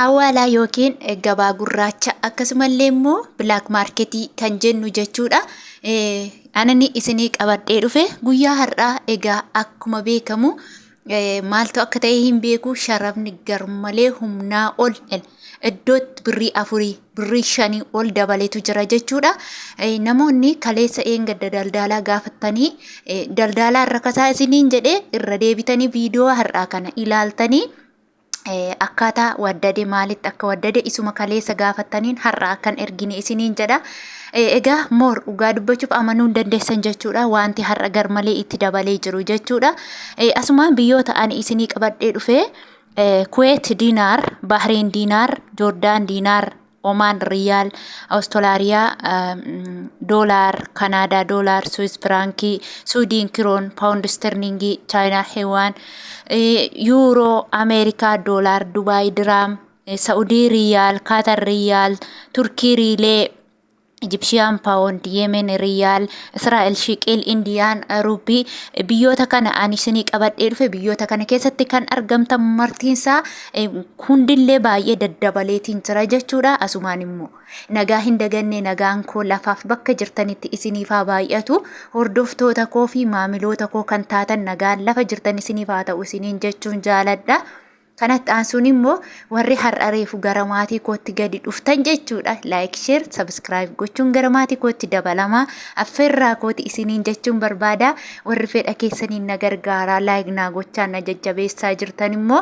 Hawaalaa yookiin gabaa gurraacha, akkasumallee immoo black marketii kan jennu jechuudha. Anani isinii qabadhee dhufe guyyaa har'aa, egaa akkuma beekamu maaltu akka ta'e hin beeku, sharafni garmalee humnaa ol iddootti birrii 4, birrii 5 ol dabaletu jira jechuudha. Namoonni kaleessa eengadda daldaalaa gaafattanii, daldaalaa irra isiniin jedhee, irra deebitanii viidiyoo har'aa kana ilaaltanii akkaataa waddade, maalitti akka waddade isuma kaleessa gaafattaniin har'a akkan ergine isiniin jedha. Egaa moor dhugaa dubbachuuf amanuu hin dandeessan jechuudha. Wanti har'a garmalee itti dabalee jiru jechuudha. Asumaan biyyoota ani isinii qabadhee dhufee: Kuweet diinaar, Bahreen diinaar, Joordaan diinaar, Omaan riyaal, Awustiraaliyaa doolaar, Kanaadaa doolaar, Swiss firaankii, Suudiin kiroon, paawund sterlingii, Chaayinaa yuwaan, yuuroo, Ameerikaa doolaar, Dubaay diraam, Saudii riyaal, Kaatar riyaal, Turkii riilee, Egyptian pound, Yemen riyaal, Israa'el shiqil, Indiyaan ruupii. Biyyoota kana ani isinii qabadhee dhufe, biyyoota kana keessatti kan argamtan martiinsaa hundillee baay'ee daddabaleetiin jira jechuudha. Asumaan immoo nagaa hin daganne, nagaan koo lafaaf bakka jirtanitti isiniif haa baay'atu. Hordoftoota koo fi maamiloota koo kan taatan, nagaan lafa jirtan isiniif haa ta'u isiniin jechuun jaaladha. Kanatti aansuun immoo warri har'a reefu gara maatii kootti gadi dhuftan jechuudha. Like, share, subscribe gochuun gara maatii kootti dabalamaa affeerraa kooti isiniin jechuun barbaada. Warri fedha keessaniin na gargaaraa, like naa gochaa na jajjabeessaa jirtan immoo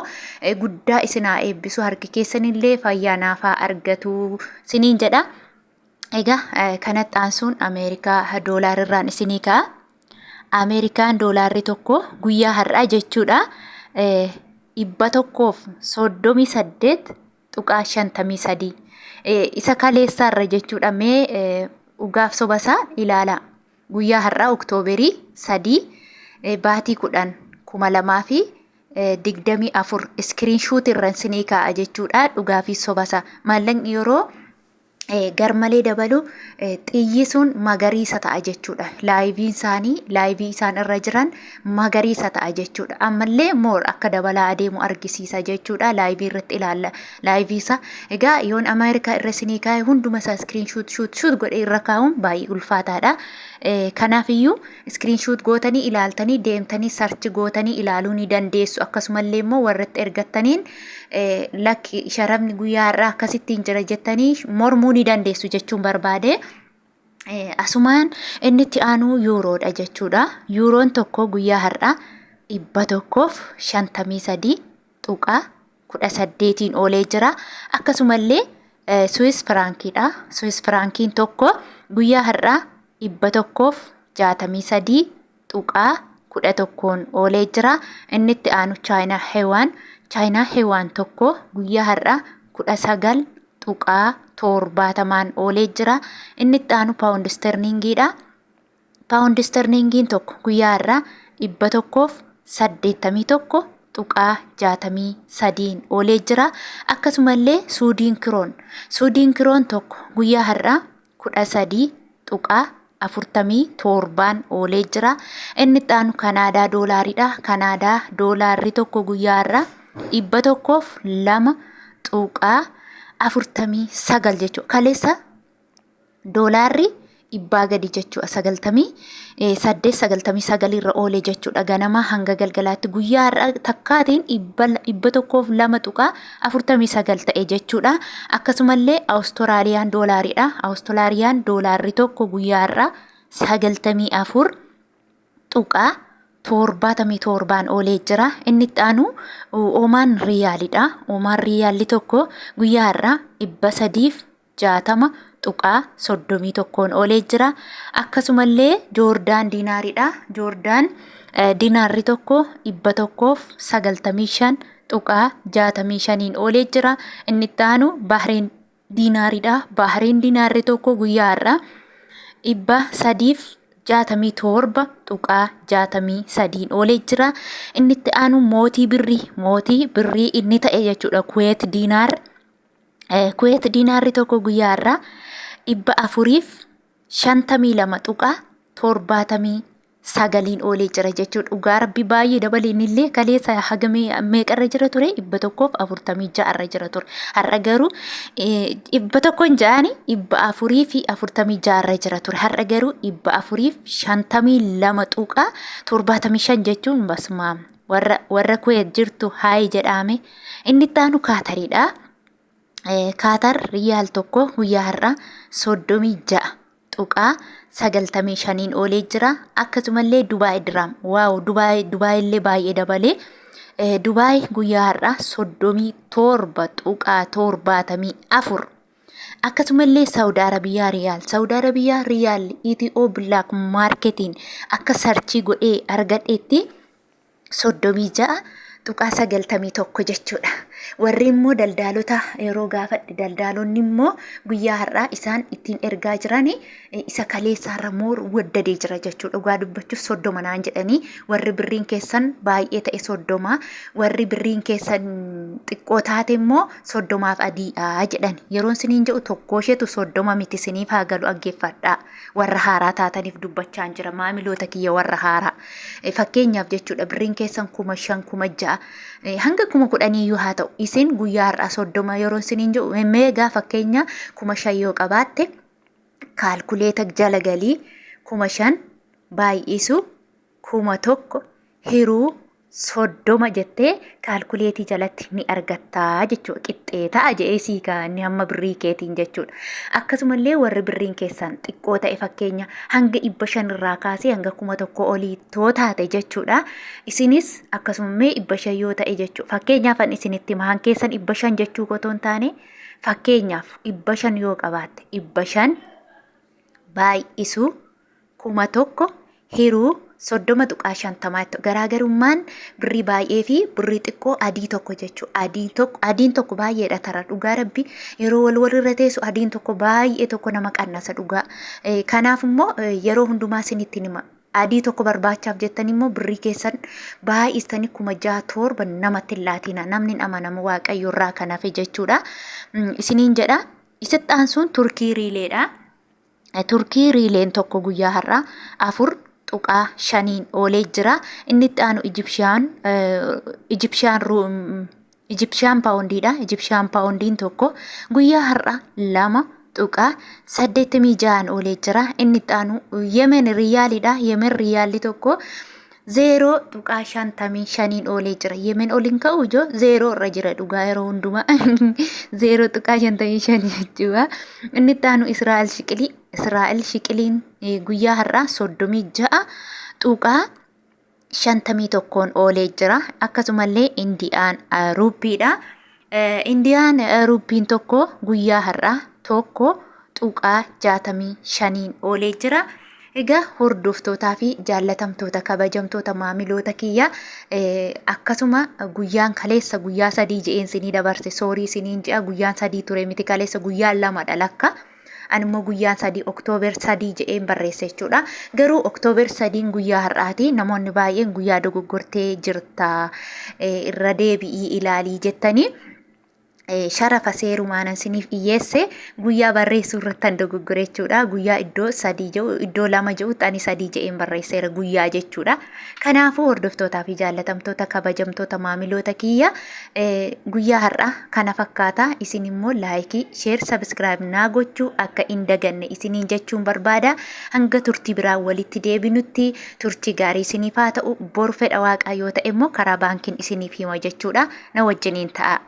guddaa isinaa eebbisu, harki keessanillee fayyaa naafaa argatu isiniin jedha. Egaa kanatti aansuun Ameerikaa doolaarirraan isinii ka'a. Ameerikaan doolaarri tokko guyyaa har'aa jechuudha. 138.53, isa kaleessaarra jechuudha. Mee dhugaaf sobasaa ilaalaa. Guyyaa har'aa Oktooberii 3, baatii 10, 2024, screenshot irra isinii kaa'a jechuudha. Dhugaa fi sobasaa. Maallaqni yeroo garmalee dabalu xiyyi sun magariisa ta'a jechuudha. Liveiin isaanii, liveii isaan irra jiran magariisa ta'a jechuudha. Ammallee more akka dabalaa adeemu argisiisa jechuudha. Liveii irratti ilaalla liveii isaa. Egaa yoon Ameerikaa irra isinii kaa'e, hunduma isaa screenshot shoot shoot godhee irra kaa'uun baay'ee ulfaataadha. Kanaafiyyuu screenshot gootanii ilaaltanii, deemtanii search gootanii ilaaluu ni dandeessu. Akkasumallee immoo warratti ergattaniin, lakki sharafni guyyaa har'aa akkasittiin jira jettanii mormuu ni dandeessu jechuun barbaade. Asumaan inni itti aanu yuuroodha jechuudha. Yuuroon tokko guyyaa har'aa 153.18n oolee jira. Akkasumallee Swiss firaankiidha. Swiss firaankiin tokko guyyaa har'aa 163.11n oolee jira. Inni itti aanu Chaayinaa yuwaan. Chaayinaa yuwaan tokko guyyaa har'aa 19.70n oolee jira. Inni itti aanu paawund sterlingiidha. Paawund sterlingiin tokko guyyaa har'aa 181.63n oolee jira. Akkasumallee Suudiin kiroon. Suudiin kiroon tokko guyyaa har'aa 13.47n oolee jira. Inni itti aanu Kanaadaa doolaariidha. Kanaadaa doolaarri tokko guyyaa har'aa 102.49 jechuudha. Kaleessa doolaarri dhibbaa gadi jechuudha. 98, 99 irra oolee jechuudha. Ganama hanga galgalaatti guyyaa har'a takkaatiin 102.49 ta'e jechuudha. Akkasumallee Awustiraaliyaan doolaariidha. Awustiraaliyaan doolaarri tokko guyyaa har'aa 94.77n oolee jira. Inni itti aanu Oomaan riyaalidha. Oomaan riyaalli tokko guyyaa har'aa 360.31n oolee jira. Akkasumallee Joordaan diinaariidha. Joordaan diinaarri tokko 195.65n oolee jira. Inni itti aanu Bahreen diinaariidha. Bahreen diinaarri tokko guyyaa har'aa 367.63n oolee jira. Inni itti aanu mootii birrii, mootii birrii inni ta'e jechuudha. Kuweet diinaar. Kuweet diinaarri tokko guyyaa har'aa 452.73. sagaliin oolee jira jechuudha. Dhugaa rabbi baay'ee dabalee innillee kaleessa haga meeqarra jira ture 146 irra jira ture. Har'a garuu 106 446 irra jira ture. Har'a garuu 452.75 jechuun basmaa warra Kuweet jirtu haayi jedhaame. Inni itti aanu Kaatariidha. Kaatar riyaal tokko guyyaa har'a 36.95n oolee jira. Akkasumallee Dubaay diraam. Waaw Dubaay Dubaay illee baay'ee dabalee. Dubaay guyyaa har'a 37.74. Akkasumallee Saawud Arabiyaa riyaal. Saawud Arabiyaa riyaal ETO Black Marketiin akka sarchii godhee argadhetti 36.91 jechuudha. Warri immoo daldaalota yeroo gaafadhe daldaalonni immoo guyyaa har'aa isaan ittiin ergaa jiran isa kaleessaarra moor waddadee jira jechuudha. Dhugaa dubbachuuf 30 naan jedhanii warri birriin keessan baay'ee ta'e 30 warri birriin keessan xiqqoo taate immoo 30f adiidha jedhan. Yeroon siniin jedhu tokkoo isheetu 30 miti siniif haa galu dhaggeeffadhaa. Warra haaraa taataniif dubbachaan jira maamiloota kiyya warra haaraa. Fakkeenyaaf jechuudha birriin keessan 5,000 6,000 hanga 10,000 iyyuu haa ta'u isin guyyaa har'aa 30 yeroo isiniin jedhu meegaa fakkeenya 5,000 yoo qabaatte kaalkuleeta jala galii 5,000 baay'isu 1,000 hiruu 30 jettee kaalkuleetii jalatti ni argattaa jechuudha. Qixxee ta'a jedhee sii kaa'a inni hamma birrii keetiin jechuudha. Akkasumallee warri birriin keessan xiqqoo ta'e fakkeenya hanga 500 irraa kaasee hanga 1,000 olii too taate jechuudha. Isinis akkasuma 500 yoo ta'e jechuudha. Fakkeenyaaf an isinitti hima han keessan 500 jechuu otoo hin taane fakkeenyaaf 500 yoo qabaatte 500 baay'isu 1,000 hiruu 30.50 jettu. Garaagarummaan birrii baay'ee fi birrii xiqqoo adii tokko jechuudha. Adiin tokko adiin tokko baay'eedha tara dhugaa rabbi yeroo wal walirra teessu adiin tokko baay'ee tokko nama qannasa dhugaa. Kanaaf immoo yeroo hundumaa isinitti hima. Adii tokko barbaachaaf jettan immoo birrii keessan baay'istanii 6,000 7 namatti hin laatina. Namni hin amanamu waaqayyo irraa kan hafe jechuudha. Isiniin jedha. Isatti aansuun Turkii riileedha. Turkii riileen tokko guyyaa har'aa 4.5n oolee jira. Inni itti aanu Ijibshiyaan Ijibshiyaan Ijibshiyaan paawundiidha. Ijibshiyaan paawundiin tokko guyyaa har'aa 2.86n oolee jira. Inni itti aanu Yemen riyaaliidha. Yemen riyaalli tokko 0.55n oolee jira. Yemen ol hin ka'u ijoo 0 irra jira dhugaa yeroo hundumaa 0.55 jechuudha. Inni itti aanu Israa'el shiqilii. Israa'el shiqiliin guyyaa har'aa 36.51n oolee jira. Akkasumallee Indiyaan ruuppiidha. Indiyaan ruuppiin tokko guyyaa har'aa 1.65n oolee jira. Egaa hordoftootaa fi jaallatamtoota kabajamtoota maamiloota kiyya akkasuma guyyaan kaleessa guyyaa sadii je'een sinii dabarse soorii siniin je'a guyyaan sadii ture miti kaleessa guyyaan lamadha lakka. Ani immoo guyyaan sadii Oktoober 3 jedheen barreesse jechuudha. Garuu Oktoober 3 guyyaa har'aati. Namoonni baay'een guyyaa dogoggortee jirta irra deebi'ii ilaalii jettanii. Sharafa seerumaanan siniif dhiyyeesse guyyaa barreessuu irrattan dogoggore jechuudha. Guyyaa iddoo sadii jedhu iddoo lama jedhutti ani sadii jedheen barreesseera guyyaa jechuudha. Kanaafuu hordoftootaa fi jaallatamtoota kabajamtoota maamiloota kiyya guyyaa har'aa kana fakkaata. Isin immoo laayikii, sheer, sabiskiraayib naa gochuu akka hin daganne isiniin jechuun barbaada. Hanga turtii biraa walitti deebinutti turtii gaarii isiniif haa ta'u. Boru fedha waaqaa yoo ta'e immoo karaa baankiin isiniif hima jechuudha. Na wajjiniin ta'a.